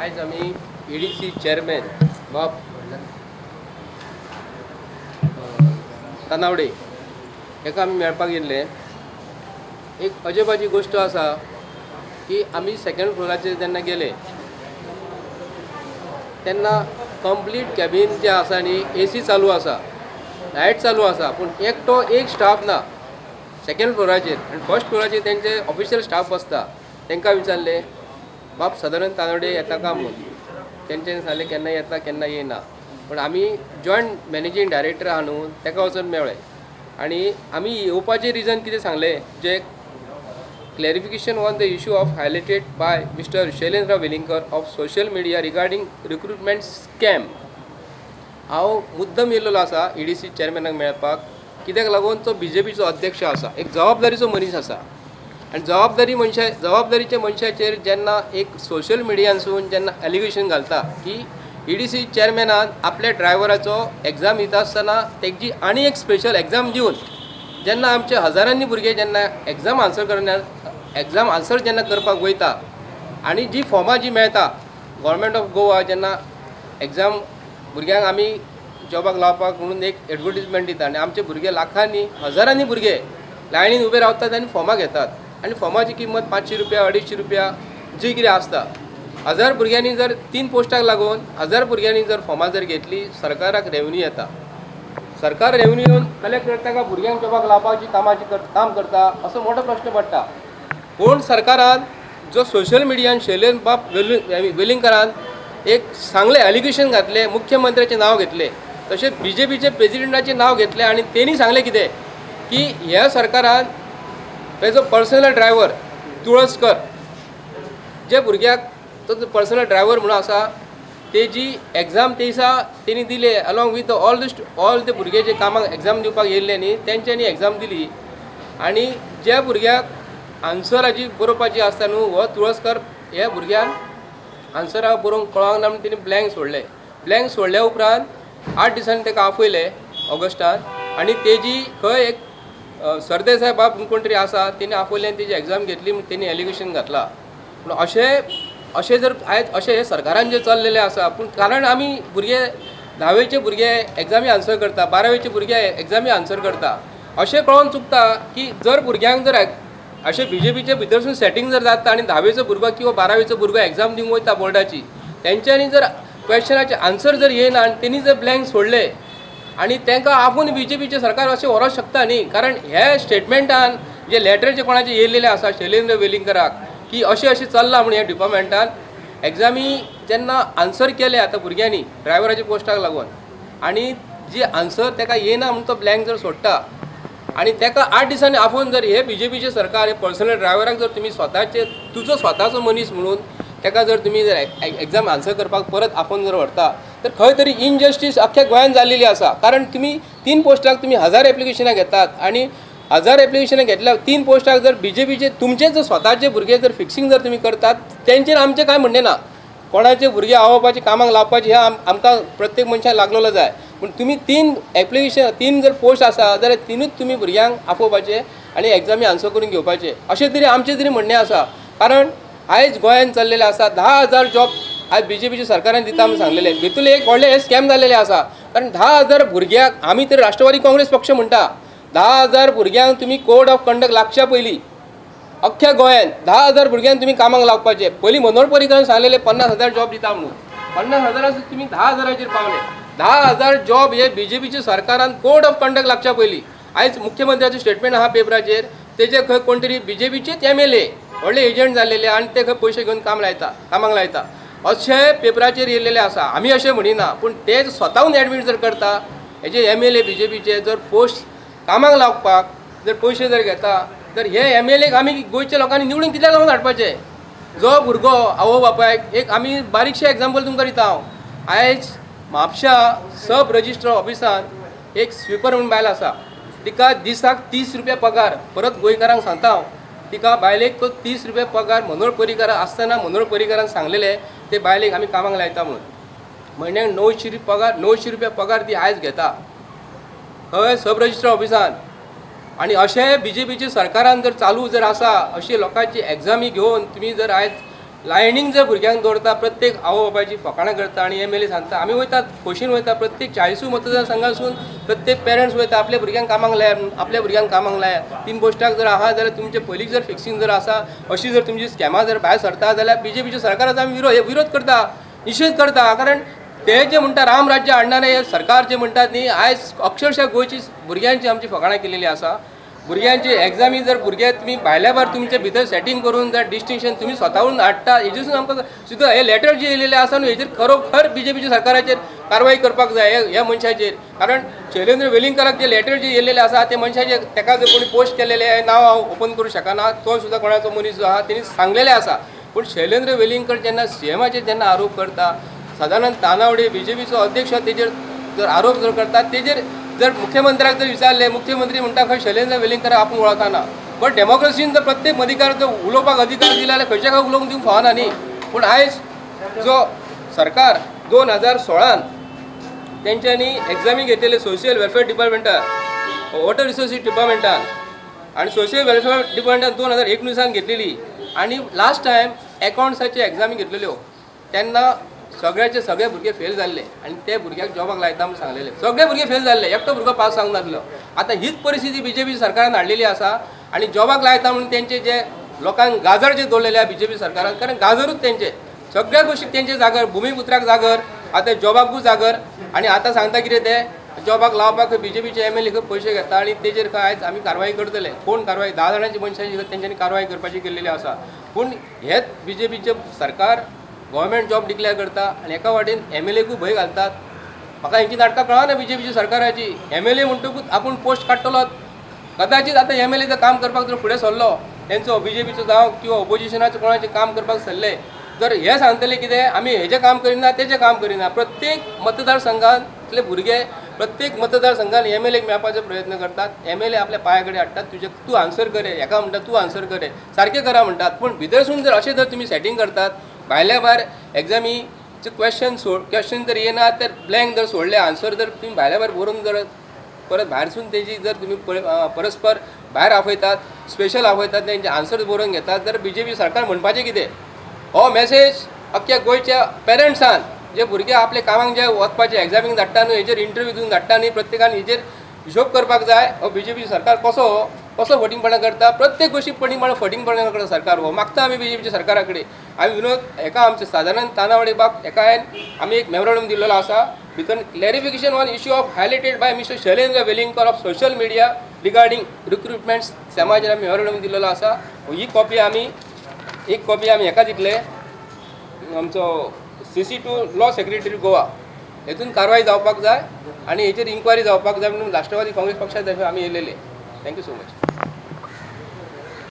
आयज आमी EDC chairman बाब तानावडे हाका आमी मेळपाक येयल्ले. एक अजापाची गोश्ट आसा की आमी सेकंड फ्लोराचेर जेन्ना गेले तेन्ना कंप्लीट कॅबीन जें आसा न्ही, एसी चालू आसा, लायट चालू आसा, पूण एकटो एक स्टाफ ना सेकंड फ्लोराचेर. आनी फर्स्ट फ्लोराचेर तेंचे ऑफिशियल स्टाफ बसता. तांकां विचारलें, बाब सदानंद तानावडे येता काय म्हणून. तेंच्यांनी सांगलें केन्ना येता केन्ना येना. पूण आमी जॉयंट मॅनेजींग डायरेक्टर आहा न्हू, ताका वचून मेळ्ळे आनी आमी येवपाचें रिजन कितें सांगलें, जें clarification on the issue of highlighted by Mr. Shailendra Velingkar of social media regarding recruitment scam. हांव मुद्दम येयलेलो आसा ईडीसी चेअरमॅनाक मेळपाक, कित्याक लागून तो बीजेपीचो अध्यक्ष आसा, एक जबाबदारीचो मनीस आसा. आनी जबाबदारी मनशा जबाबदारीच्या मनशाचेर जेन्ना एक सोशल मिडियानसून जेन्ना एलिगेशन घालता की ईडीसी चेअरमॅनान आपल्या ड्रायव्हराचो एग्जाम दिता आसतना तेजी आनी एक स्पेशल एग्जाम दिवन जेन्ना आमचे हजारांनी भुरगे जेन्ना एग्जाम आन्सर करना, एग्जाम आन्सर जेन्ना करपाक वयता आनी जी फॉर्मां जी मेळटा गव्हर्मेंट ऑफ गोवा, जेन्ना एग्जाम भुरग्यांक आमी जॉबाक लावपाक म्हणून एक एडवर्टीजमेंट दिता आनी आमचे भुरगे लाखांनी हजारांनी भुरगे लायनीन उबे रावतात आनी फॉर्मां घेतात आनी फॉर्माची किंमत 500 रुपया, 250 रुपया जी कितें आसता. 1000 भुरग्यांनी जर 3 पोस्टाक लागून 1000 भुरग्यांनी जर फॉर्मां जर घेतली, सरकाराक रेवन्यू येता. सरकार रेवन्यू येवन कलेक्ट करता काय भुरग्यांक जॉबाक लावपाची कामाची काम करता, असो मोठो प्रश्न पडटा. पूण सरकारान जो सोशल मिडियान शैलेंद्र बाब वेलिंगकरान एक सांगलें, एलिगेशन घातलें, मुख्यमंत्र्याचें नांव घेतलें, तशेंच बीजेपीचे प्रेजिडेंटाचें नांव घेतलें आनी तेणी सांगलें कितें की ह्या सरकारान तेजो पर्सनल ड्रायव्हर तुळसकर, जे भुरग्याक तो पर्सनल ड्रायव्हर म्हणून आसा, तेजी एग्जाम ते दिसा तेणी दिले along with all the भुरगे जे कामाक एग्जाम दिवपाक येयल्ले न्ही, तेंच्यांनी एग्जाम दिली. आनी ज्या भुरग्याक आन्सराची बरोवपाची आसता न्हू, हो तुळसकर ह्या भुरग्यान आन्सरा बरोवंक कळोंक ना म्हणून तेणी ब्लँक सोडले. ब्लँक सोडल्या उपरांत 8 दिसांनी ताका आपयले ऑगस्टान आनी तेजी खंय एक सरदेसाय बाब कोण तरी आसा, तेणी आपयले आनी तेजी एग्जाम घेतली म्हूण तेणी एलिगेशन घातला. पूण अशें अशें जर आयज अशें हे सरकारान जें चल्लेलें आसा, पूण कारण आमी भुरगे धावेचे भुरगे एग्जामी आन्सर करता, बारावेचे भुरगे एग्जामी आन्सर करता, अशें कळोन चुकता की जर भुरग्यांक जर अशें बीजेपीचे भितरसून सेटींग जर जाता आनी धावेचो भुरगो किंवा बारावेचो भुरगो एग्जाम दिवंक वयता बोर्डाची, तेंच्यांनी जर क्वेश्चनाचे आन्सर जर येयना आनी तेणी जर ब्लँक सोडले आनी तांकां आपूण बीजेपीचें सरकार अशें व्हरोंक शकता न्ही. कारण हे स्टेटमेंटान जे लेटर जे कोणाचे येयलेले आसा शैलेंद्र वेलिंगकराक की अशें अशें चल्लां म्हूण ह्या डिपार्टमेंटान एग्जामी जेन्ना आन्सर केले आतां भुरग्यांनी ड्रायव्हराच्या पोस्टाक लागून आनी जी आन्सर ताका येयना म्हूण तो ब्लँक जर सोडटा आनी ताका 8 दिसांनी आपोवन जर हे बीजेपीचें सरकार हे पर्सनल ड्रायव्हराक जर तुमी स्वताचे तुजो स्वताचो मनीस म्हणून ताका जर तुमी जर एग्जाम आन्सर करपाक परत आपोवन जर व्हरता तर खंय तरी इनजस्टीस अख्ख्या गोंयान जाल्लेली आसा. कारण तुमी 3 पोस्टाक तुमी 1000 एप्लिकेशनां घेतात आनी 1000 एप्लिकेशनां घेतल्या 3 पोस्टाक जर बीजेपीचे तुमचेच स्वताचे भुरगे जर फिक्सिंग जर तुमी करतात, तेंचेर आमचें कांय म्हणणें ना. कोणाचे भुरगे आवोवपाचे कामाक लावपाचे हे आमकां प्रत्येक मनशाक लागलेलो जाय. पूण तुमी 3 एप्लिकेशन 3 जर पोस्ट आसा जाल्यार 3ूच तुमी भुरग्यांक आपोवपाचे आनी एग्जामी आन्सर करून घेवपाचे, अशें तरी आमचें तरी म्हणणें आसा. कारण आयज गोंयान चल्लेलें आसा 10,000 जॉब आयज बीजेपीच्या सरकारान दिता म्हूण सांगलेलें, भितून एक व्हडलें हे स्कॅम जाल्लेलें आसा. कारण 10,000 भुरग्यांक आमी तरी राष्ट्रवादी काँग्रेस पक्ष म्हणटा, 10,000 भुरग्यांक तुमी कोड ऑफ कंडक्ट लागच्या पयलीं अख्ख्या गोंयान 10,000 भुरग्यांक तुमी कामाक लावपाचे. पयलीं मनोहर पर्रीकरान सांगलेलें 50,000 जॉब दिता म्हणून, 50,000 तुमी 10,000 पावले. 10,000 जॉब हे बीजेपीच्या सरकारान कोड ऑफ कंडक्ट लागच्या पयलीं आयज मुख्यमंत्र्याचें स्टेटमेंट आहा पेपराचेर, तेजे खंय कोण तरी बीजेपीचेच MLA व्हडले एजंट जाल्लेले आनी ते खंय पयशे घेवन काम लायता, कामाक लायता अशें पेपराचेर येयल्लेलें आसा. आमी अशें म्हणिना, पूण ते स्वताहून एडमीट जर करता हेजे MLA बीजेपीचे जर पोस्ट कामाक लावपाक जर पयशे जर घेता तर हे MLA आमी गोंयच्या लोकांनी निवडून कित्याक लागून हाडपाचे? जो भुरगो आवय बापायक एक आमी बारीकशें एग्जाम्पल तुमकां दिता हांव, आयज म्हापशा सब रजिस्ट्रार ऑफिसान एक स्विपर म्हणून बायल आसा, तिका दिसाक 30 रुपया पगार. परत गोंयकारांक सांगता हांव, तिका बायलेक तो 30 रुपया पगार मनोहर पर्रीकार आसतना मनोहर पर्रीकारान सांगलेले ते बायलेक आमी कामाक लायता म्हणून, म्हयन्याक 900 रुपया पगार, 900 रुपया पगार ती आयज घेता हय सब रजिस्ट्रार ऑफिसान. आनी अशें बीजेपीचे सरकारान जर चालू जर आसा अशी लोकांची एग्जामी घेवन तुमी जर आयज लायनींग जर भुरग्यांक दवरता, प्रत्येक आवय बापायची फकाणां करता आनी एमएलए सांगता आमी वयतात, खोशीन वयता. प्रत्येक 40 मतदारसंघासून प्रत्येक पेरंट्स वयता, आपल्या भुरग्यांक कामाक लायात, आपल्या भुरग्यांक कामाक लायात. 3 पोस्टाक जर आहा जाल्यार तुमचे पयलीं जर फिक्सिंग जर आसा, अशी जर तुमची स्कॅमां जर भायर सरता जाल्यार बीजेपीच्या सरकाराचो आमी विरोध करता, निशेध करता. कारण ते जे म्हणटा राम राज्य हाडणार हे सरकार जे म्हणटात न्ही, आयज अक्षरशः गोंयची भुरग्यांची आमची फकाणां केलेली आसा. भुरग्यांची एग्जामी जर भुरगे तुमी भायल्या भायर तुमचे भितर सेटींग करून जर डिस्टिंक्शन तुमी स्वताहून हाडटा, हेजेसून आमकां सुद्दां हे लेटर जे येयलेले आसा न्हू, हेजेर खरोखर बीजेपीच्या सरकाराचेर कारवाय करपाक जाय ह्या मनशाचेर. कारण शैलेंद्र वेलिंगकाराक जे लेटर जे येयलेले आसा ते मनशाचे तेका जर कोणी पोस्ट केलेले नांव हांव ओपन करूं शकना, तो सुद्दां कोणाचो मनीस जो आहा तेणी सांगलेले आसा. पूण शैलेंद्र वेलिंगकर जेन्ना सीएमाचेर जेन्ना आरोप करता, सदानंद तानावडे बीजेपीचो अध्यक्ष तेजेर जर आरोप जर करता, तेजेर जर मुख्यमंत्र्याक जर विचारले, मुख्यमंत्री म्हणटा खंय शैलेंद्र वेलिंगकर आपूण वळखना. बट डेमोक्रेसीन जर प्रत्येक अधिकार जर उलोवपाक अधिकार दिला जाल्यार खंयच्या खंय उलोवंक दिवंक फावना न्ही. पूण आयज जो सरकार 2016 तेंच्यांनी एग्जामी घेतलेले सोशल वेलफेअर डिपार्टमेंटान, वॉटर रिसोर्सीस डिपार्टमेंटान आनी सोशल वेलफेअर डिपार्टमेंटान 2019 घेतलेली आनी लास्ट टायम एकावंट्साची एग्जामी घेतलेल्यो तेन्ना सगळ्याचे सगळे भुरगे फेल जाल्ले आनी ते भुरग्याक जॉबाक लायता म्हूण सांगलेले, सगळे भुरगे फेल जाल्ले, एकटो भुरगो पास जावंक नासलो. आतां हीच परिस्थिती बीजेपी सरकारान हाडलेली आसा आनी जॉबाक लायता म्हणून तेंचे जे लोकांक गाजर जे दवरलेले आसा बीजेपी सरकारान, कारण गाजरूच तेंचे सगळ्या गोश्टीक तेंचे जागर, भुमिपुत्राक जागर, आतां जॉबाकूय जागर. आनी आतां सांगता कितें ते जॉबाक लावपाक बीजेपीचे एमएलए खंय पयशे घेता आनी तेजेर खंय आयज आमी कारवाय करतले. कोण कारवाय 10 जाणांची मनशांची तेंच्यांनी कारवाय करपाची केल्लेली आसा. पूण हेच बीजेपीचे सरकार गव्हर्मेंट जॉब डिक्लेअर करता आनी एका वाटेन एमएलएकूय भंय घालतात. म्हाका हेंची नाटकां कळना बीजेपीच्या सरकाराची. एमएलए म्हणटकूच आपूण पोस्ट काडटलो, कदाचित आतां एमएलए जर काम करपाक जर फुडें सरलो, तेंचो बीजेपीचो जावं किंवा ओपोजिशनाचो कोणाचें काम करपाक सरले जर हे सांगतले कितें आमी हेजें काम करिना तेजें काम करिना. प्रत्येक मतदारसंघांतले भुरगे प्रत्येक मतदारसंघान एमएलएक मेळपाचो प्रयत्न करतात, एमएलए आपल्या पांया कडेन हाडटात, तुजे तूं आन्सर करे, हेका म्हणटा तूं आन्सर करे, सारकें करा म्हणटात. पूण भितरसून जर अशें जर तुमी सेटींग करतात, भायल्या भायर एग्जामीचे क्वेश्चन क्वेश्चन जर येना तर ब्लँक जर सोडले, आन्सर जर तुमी भायल्या भायर बरोवन जर परत भायरसून तेजी जर तुमी परस्पर भायर आपयतात, स्पेशल आपयतात, तेंचे आन्सर बरोवन घेतात, तर बीजेपी सरकार म्हणपाचें कितें? हो मॅसेज अख्ख्या गोंयच्या पेरंट्सान जे भुरगे आपले कामाक जे वचपाचे एग्जामीक धाडटा न्हू, हेजेर इंटरव्यू दिवन धाडटा न्ही, प्रत्येकान हेजेर हिशोब करपाक जाय. हो बीजेपी सरकार कसो कसो फटींगपणां करता, प्रत्येक गोश्टीक फटींगपणां फटींगपणां करता सरकार. हो मागता आमी बीजेपीच्या सरकारा कडेन. आमी विनोद हेका आमचे सदानंद तानावडे बाब हेका आमी एक मेमोरंडम दिल्लो आसा, भितर clarification on issue of highlighted by mister Shailendra Velingkar of social media regarding recruitment समाजान आमी मेमोरंडम दिल्लो आसा. ही कॉपी आमी एक कॉपी आमी हेका दितले आमचो CC to law secretary Goa, हेतून कारवाय जावपाक जाय आनी हेचेर इन्क्वायरी जावपाक जाय म्हणून राष्ट्रवादी काँग्रेस पक्षा तर्फे आमी येयलेले. Thank you so much.